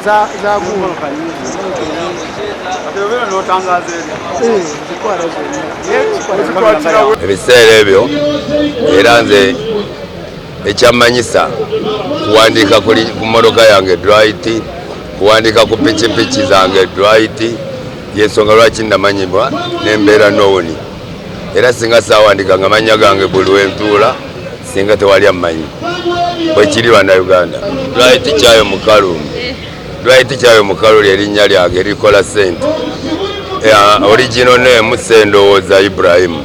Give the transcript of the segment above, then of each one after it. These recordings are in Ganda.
Za gundi. Zitwala zonna. Ebiseera ebyo era nze ekyammanyisa kuwandiika ku mmotoka yange Drit, kuwandiika ku pikipiki zange Drit, yensonga lwaki namanyibwa nembeera nowoni. Era singa saawandiika nga mannya gange buli wentuula, singa tewali ammanyi. Bwekiri, Bannayuganda. Drit Kyayo Mukalu, Drit Kyayo Mukalu lyerinnya lyange erikola sente. Original name Sendowooza Ibrahimu.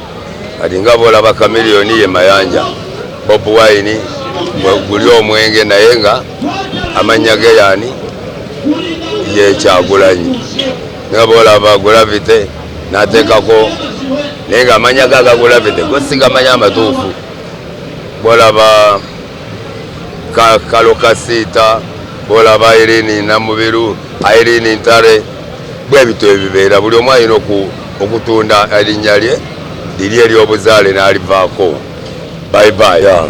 Kati nga bwolaba Chameleone ye Mayanja, Bob Wine guli omwenge, naye nga amannya ge yani ye Kyagulanyi. Nga bwolaba Gravity n'ateekako, naye nga amannya ge aga Gravity go sigamanya amatuufu. Bwolaba Kalo Kasiita, bwolaba Irene Namubiru, Irene Ntale, bwe bityo ebibeera. Buli omu alina okutunda erinnya lye liri ery'obuzaale n'alivaako. Bye bye.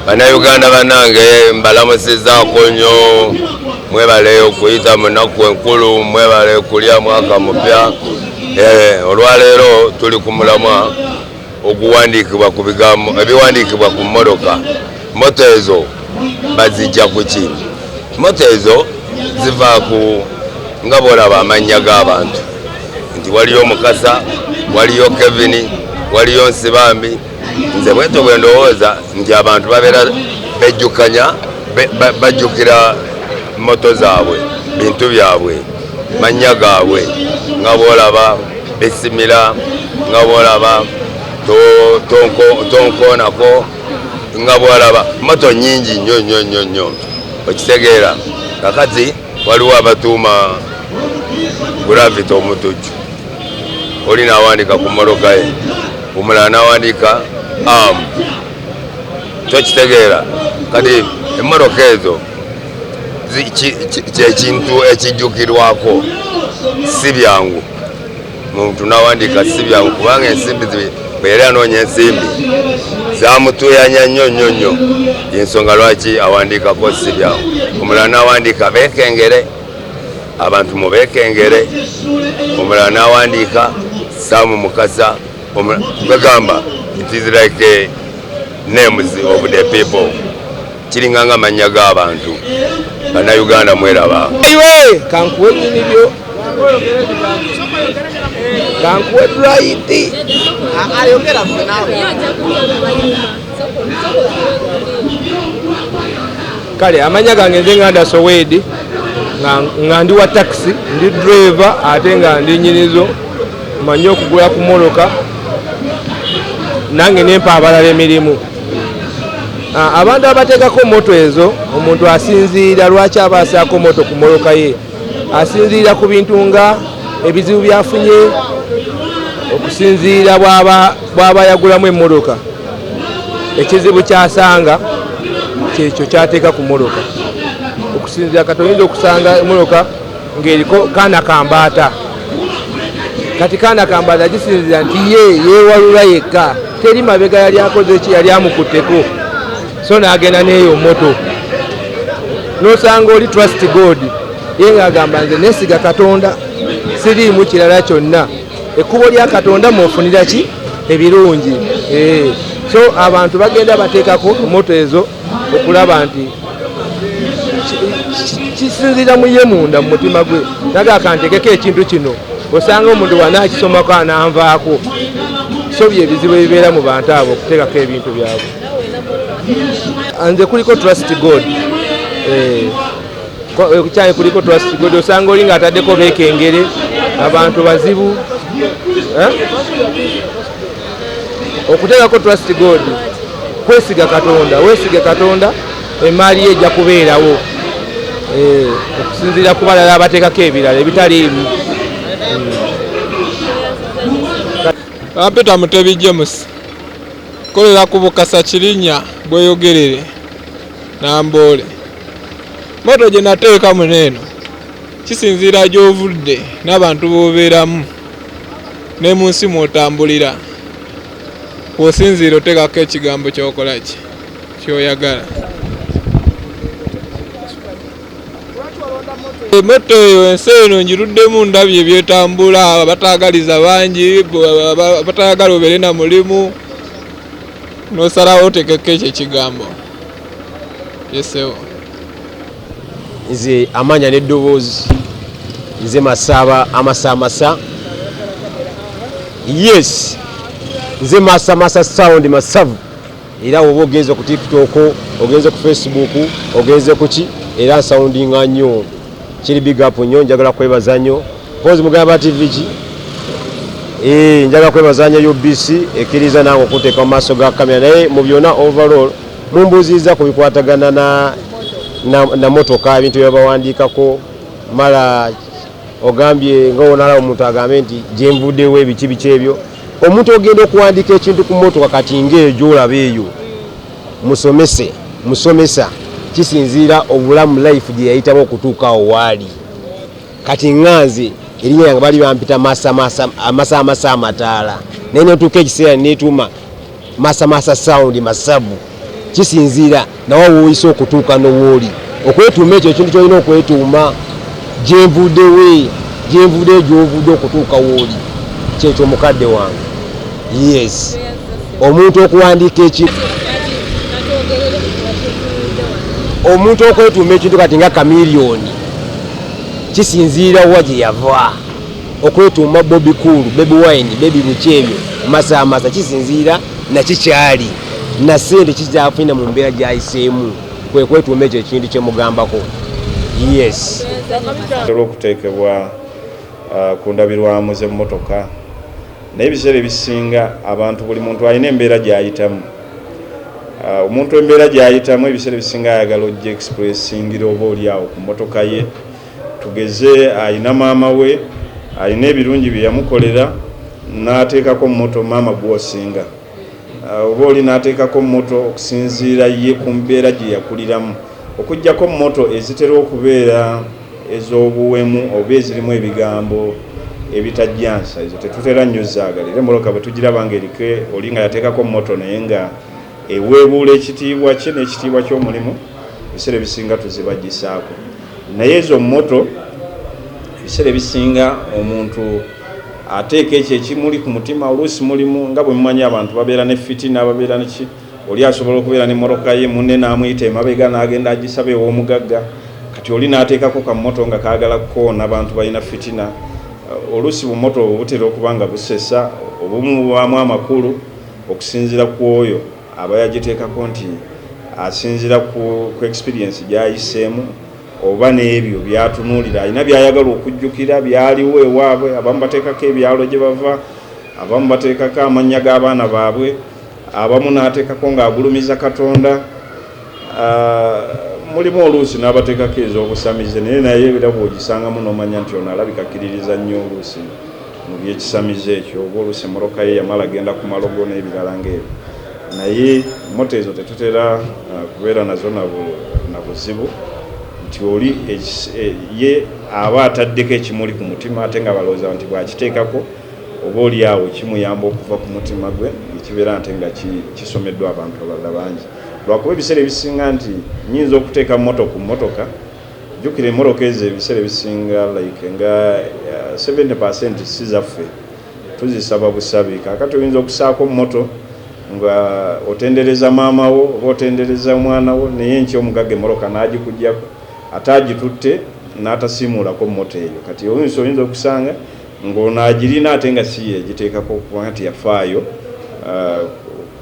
Bannayuganda bannange, mbalamusizaako nnyo. Mwebale okuyita mu nnaku enkulu, mwebale kulya mwaka mupya. Olwaleero tuli ku mulamwa oguwandiikibwa ku bigambo ebiwandiikibwa ku mmotoka. Motto ezo bazijja ku ki? Motto ezo ziva ku nga bwolaba amannya g'abantu nti waliyo Mukasa, waliyo Kevin, waliyo Nsibambi. Nze bwetyo bwe ndowooza nti abantu babeera bejjukanya, bajjukira motto zaabwe, bintu byabwe, mannya gaabwe, nga bwolaba bisimira, nga bwolaba tonkoonako, nga bwolaba motto nyingi nnyo nnyo nnyo nnyo. Okitegeera? Kakati waliwo abatuuma Gravity Omutujju, oli nawandika ku mmotoka ye, omulala nawandika am. Kyokitegeera? Kati emmotoka ezo kyekintu ekijjukirwako. Si byangu muntu nawandika, si byangu, kubanga ensimbi bwe yali anoonya ensimbi zamutuyanya nnyo nnyo nnyo, yensonga lwaki awandiikako si byangu. Omulala nawandika bekengere, abantu mubekengere. Omulala nawandiika Saamu Mukasa. Kwegamba it is like a names of the people, kiringa nga amannya g'abantu. Bannayuganda, mweraba. Iwe kankuwe nyini byo, kankuwe Drit. Ayogera ffe naawe. Kale amanya gange nze Nganda Sowedi, nga ndi wa taxi, ndi driver ate nga ndi nyinizo. Manyi okugula ku mmotoka nange nempa abalala emirimu. Abantu abateekako motto ezo, omuntu asinziira lwaki aba asaako motto ku mmotoka ye, asinziira ku bintu nga ebizibu byafunye, okusinziira bw'aba yagulamu emmotoka, ekizibu kyasanga kyekyo kyateeka ku mmotoka. Okusinziira kati oyinza okusanga emmotoka ng'eriko kaana kambaata. Kati kaana kambaata kisinziira nti ye yeewalula yekka, teri mabega yali akoze ki, yali amukutteko, so n'agenda n'eyo motto. N'osanga oli trust God, ye ng'agamba nze nesiga Katonda, siriimu kirala kyonna, ekkubo lya Katonda mwofunira ki ebirungi. So abantu bagenda bateekako motto ezo okulaba nti kisinziira mu ye munda mu mutima gwe, naga kantekeko ekintu kino, osanga omuntu bw'anaakisomako ananvaako. So bye ebizibu ebibeera mu bantu abo okuteekako ebintu byabwe. Nze kuliko trust God. Kyaye kuliko trust God, osanga oli ng'ataddeko beekengere, abantu bazibu. Eh? Okuteekako trust God kwesiga Katonda, weesige Katonda, emaali ye ejja kubeerawo. Okusinziira ku balala abateekako ebirala ebitaliimu. Peter Mutebi James, kolera ku Bukasa Kirinnya Bweyogerere Namboole. Motto gye nateeka muno eno kisinziira gy'ovudde n'abantu b'obeeramu ne mu nsi mw'otambulira, kw'osinziira oteekako ekigambo ky'okola ki ky'oyagala. Moto eyo ensi eno ngiruddemu, ndabye ebyetambula, abatagaliza bangi, abatayagala obeere na mulimu, nosalawo otekeko ekyo ekigambo yesewo. Nze amanya n'eddoboozi, nze Masaba Amasamasa. Yes, nze Masamasa Sound Masavu. Era woba ogenze ku TikTok, ogenze ku Facebook, ogenze kuki, era nsoundinga nnyo. Kiri big up nnyo. Njagala kwebaza nnyo pozi mugamba TV ki. Njagala kwebaza nnyo UBC ekkiriza nange okunteeka mu maaso ga kamera. Naye mu byonna, overall, mumbuuziza ku bikwatagana na motoka, ebintu byebawandiikako. Mala ogambye nga onalaba omuntu agambe nti gyenvuddewo, ebiki biki ebyo. Omuntu ogenda okuwandiika ekintu ku motoka kati ngaeyo gyolaba eyo, musomese musomesa, kisinziira obulamu, life gye yayitamu okutuuka awo waali. Kati ŋŋanze erinnya yange bali bampita Masamasa Amataala, naye netuuka ekiseera netuuma Masamasa Sound Masavu. Kisinziira nawe woyise okutuuka nowooli okwetuuma ekyo ekintu kyolina okwetuuma. Gyenvuddewe, gyenvuddeyo, gyovudde okutuuka wooli, kyekyo mukadde wange. Yes, omuntu okuwandiika ekintu, omuntu okwetuuma ekintu kati nga Chameleone, kisinziira wa gye yava. Okwetuuma Bobi Cool, Baby Wine, Baby buki ebyo, Masamasa, kisinziira nakikyali na sente kikyafuna mu mbeera gyayiseemu, kwe kwetuuma ekyo ekintu kyemugambako. Yes. Olw'okuteekebwa ku ndabirwamu z'emmotoka, naye ebiseera ebisinga abantu, buli muntu alina embeera gy'ayitamu. Omuntu embeera gy'ayitamu ebiseera ebisinga ayagala ojja expressingira oba oli awo ku mmotoka ye. Tugeze alina maama we, alina ebirungi bye yamukolera, n'ateekako motto "Maama gwosinga", oba oli n'ateekako motto okusinziira ye ku mbeera gye yakuliramu. Okugjako motto ezitera okubeera ez'obuwemu oba ezirimu ebigambo ebitajjansa, ezo tetutera nnyo zaagala. Era emmotoka bwe tugiraba ng'eriko oli nga yateekako motto naye nga eweebuula ekitiibwa kye n'ekitiibwa ky'omulimu, ebiseera ebisinga tuzibagisaako. Naye ezo motto ebiseera ebisinga omuntu ateeka ekyo ekimuli ku mutima. Oluusi mulimu, nga bwe mumanyi, abantu babeera ne fitina, babeera neki. Oli asobola okubeera n'emmotoka ye, munne n'amuyita emabega n'agenda agisaba ew'omugagga. Kati oli n'ateekako ka motto nga kaagala kukoona bantu balina fitina. Oluusi bumotto obwo butera okuba nga busesa, obumu bubaamu amakulu okusinziira ku oyo aba yagiteekako, nti asinziira ku experience gy'ayiseemu oba n'ebyo byatunuulira, alina byayagala okujjukira byaliwo ewaabwe. Abamu bateekako ebyalo gye bava, abamu bateekako amannya g'abaana baabwe, abamu n'ateekako ng'agulumiza Katonda. Mulimu oluusi n'abateekako ez'obusamize, naye era bw'ogisangamu n'omanya nti ono alabika akkiririza nnyo oluusi mu byekisamize ekyo, oba oluusi emmotoka ye yamala genda ku malogo n'ebirala ng'ebyo. Naye motto ezo tetutera kubeera nazo na buzibu, nti oli ye aba ataddeko ekimuli ku mutima, ate nga balowooza nti bw'akiteekako oba oli awo kimuyamba okuva ku mutima gwe, ekibeera nte nga kisomeddwa abantu abalala bangi. Lwakuba ebiseera ebisinga nti nyinza okuteeka motto ku mmotoka, jjukira emmotoka ezo ebiseera ebisinga like nga 70% si zaffe, tuzisaba busabi. Kaakati oyinza okusaako motto nga otendereza maama wo oba otendereza omwana wo, naye enkya omugagga emmotoka n'agikugjako, ate agitutte n'atasiimuulako motto eyo. Kati oyinza okusanga ng'ono agirina ate nga si ye yagiteekako, kubanga teyafaayo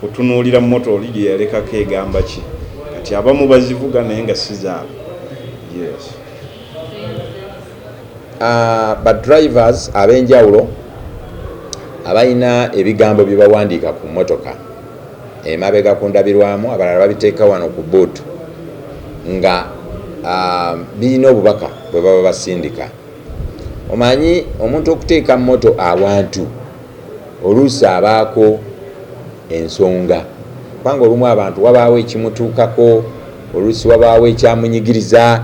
kutunuulira motto oli gye yalekako egamba ki. Kati abamu bazivuga naye nga si zaabwe. Yes. Ba drivers ab'enjawulo abalina ebigambo bye bawandiika ku mmotoka emabega ku ndabirwamu, abalala babiteeka wano ku boot, nga birina obubaka bwe baba basindika. Omanyi omuntu okuteeka motto awantu, oluusi abaako ensonga, kubanga olumu abantu wabaawo ekimutuukako, oluusi wabaawo ekyamunyigiriza,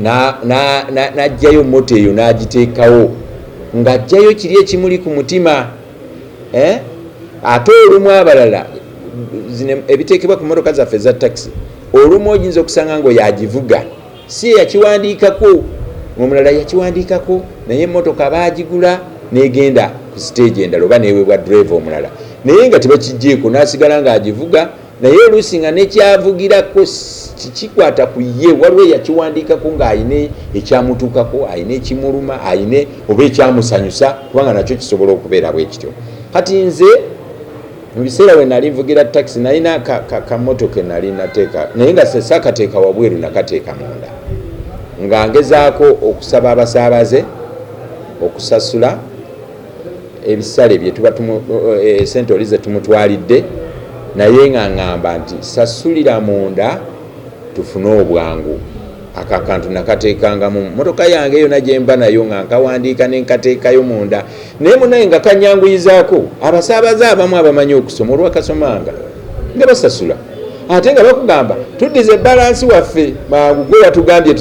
n'ajjayo motto eyo n'agiteekawo ng'ajjayo kiri ekimuli ku mutima, eh? Ate olumu abalala zino ebiteekebwa ku motoka zaffe eza takisi, olumu oyinza okusanga nga oyo agivuga si ye yakiwandiikako. Omulala yakiwandiikako, naye emmotoka baagigula n'egenda ku siteegi endala oba neweebwa driver omulala, naye nga tebakijjeeko, n'asigala ng'agivuga. Naye oluusi nga nekyavugirako kikwata ku ye, waliwo eyakiwandiikako ng'ayina ekyamutuukako, ayina ekimuluma, ayine oba ekyamusanyusa, kubanga nakyo kisobola okubeera bwe kityo. Kati nze mu biseera we nali nvugira takisi, nalina kamotoka enali nateeka, naye nga sakateeka wabweru, nakateeka munda, nga ngezaako okusaba abasaabaze okusasula ebisale byetuba sente oli zetumutwalidde, naye nga ŋŋamba nti sasulira munda tufune obwangu. Ako akantu nakateekangamu motoka yange yona gyemba nayo, nga nkawandiika nenkateekayo munda, naye munaye nga kanyanguyizaako abasaabaze abamu abamanyi okusoma, olwakasomanga nga basasula, ate nga bakugamba tuddize balance waffe mangu, gwe watugambye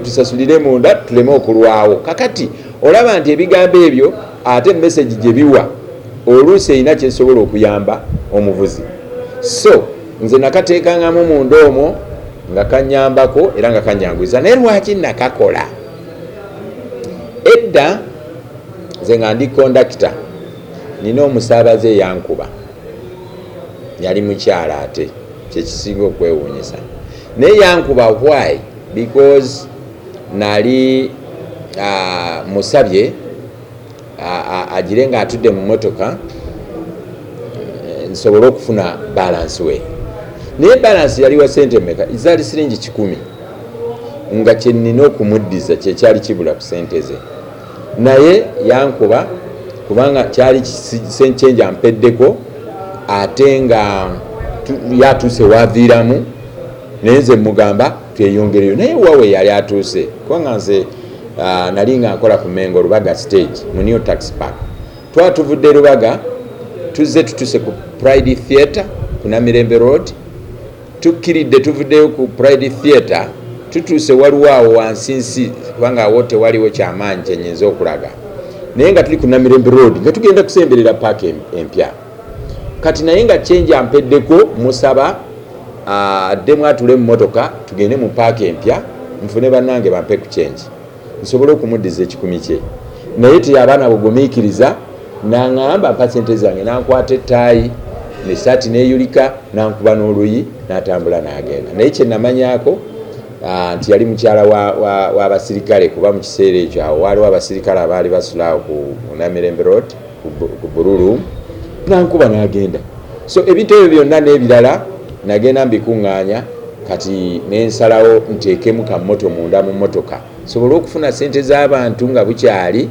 tusasulire munda tuleme okulwawo. Kakati olaba nti ebigambo ebyo ate message gye biwa oluusi erina kyesobola okuyamba omuvuzi. So nze nakateekangamu munda omwo nga kanyambako era nga kanyanguyiza. Naye lwaki nakakola edda? Nze nga ndi kondakita, nina omusaabaze eyankuba, yali mukyala, ate kyekisinga okwewuunyisa, naye yankuba. Why? Because nali musabye agire nga atudde mu motoka nsobole okufuna balance we, naye balance yali wa sente meka? Zaali siringi 100, nga kyenina okumuddiza kyekyali kibula ku sente ze. Naye yankuba kubanga kyali change ampeddeko, ate nga yatuuse waviiramu, naye nze mugamba tweyongereyo, naye wawe yali atuuse, kubanga nze nali nga nkola ku Mengo Lubaga stage mu New Tax Park. Twaba tuvudde Lubaga, tuzze tutuse ku Pride Theatre ku Namirembe Road, tukkiridde, tuvuddeyo ku Pride Theatre, tutuuse waliwo awo wansinsi, kubanga awo tewaliwo kyamaanyi kyenyinza okulaga, naye nga tuli ku Namirembe Road nga tugenda kusemberera paaka empya. Kati naye nga change ampeddeko, musaba addemu atule mu motoka tugende mu paaka empya, nfune bannange bampe ku change nsobole okumuddiza 100 kye. Naye teyabaana bugumiikiriza, naŋŋamba mpa sente zange, nankwata ettaayi nesaati neyulika, nankuba n'oluyi, n'atambula n'agenda. Naye kyenamanyako nti yali mukyala w'abasirikale, kuba mu kiseera ekyo awo waaliwo abasirikale abaali basula awo ku Namirembe Road ku Bululu, nankuba n'agenda. So ebintu ebyo byonna n'ebirala nagenda mbikuŋŋaanya. Kati nensalawo nteekemu kamotto munda mu motoka sobole okufuna sente z'abantu nga bukyali,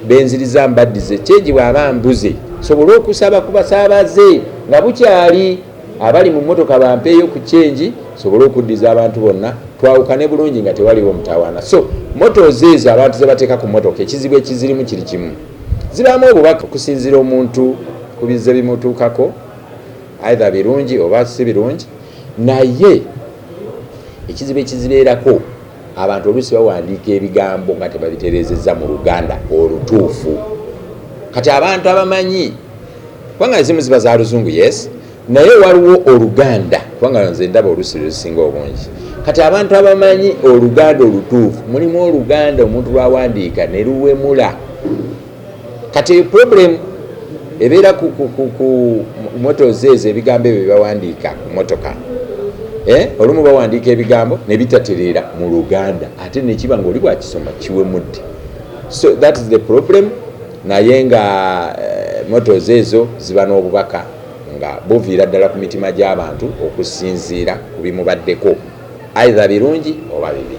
benziriza mbaddize change bw'aba mbuze, sobole okusaba ku basaabaze nga bukyali abali mu motoka bampeeyo ku change, sobole okuddiza abantu bonna, twawukane bulungi nga tewaliwo mutawaana. So mottos ezo abantu ze bateeka ku motoka, ekizibu ekizirimu kiri kimu: zibaamu obubaka okusinziira omuntu ku bizze bimutuukako, either birungi oba si birungi. Naye ekizibu ekizibeerako, abantu oluusi bawandiika ebigambo nga tebabitereezezza mu Luganda olutuufu. Kati abantu abamanyi, kubanga ezimu ziba za Luzungu, yes, naye waliwo Oluganda, kubanga nze ndaba oluusi lwezisinga obungi. Kati abantu abamanyi Oluganda olutuufu, mulimu Oluganda omuntu lwawandiika ne luwemula. Kati eyo problem ebeera ku mottos ezo, ebigambo ebyo byebawandiika ku motoka. Olumu bawandiika ebigambo ne bitatereera mu Luganda, ate nekiba nga oli bwakisoma kiwemudde. So that is the problem. Naye nga mottos ezo ziba n'obubaka nga buviira ddala ku mitima gy'abantu okusinziira ku bimubaddeko, either birungi oba bibi.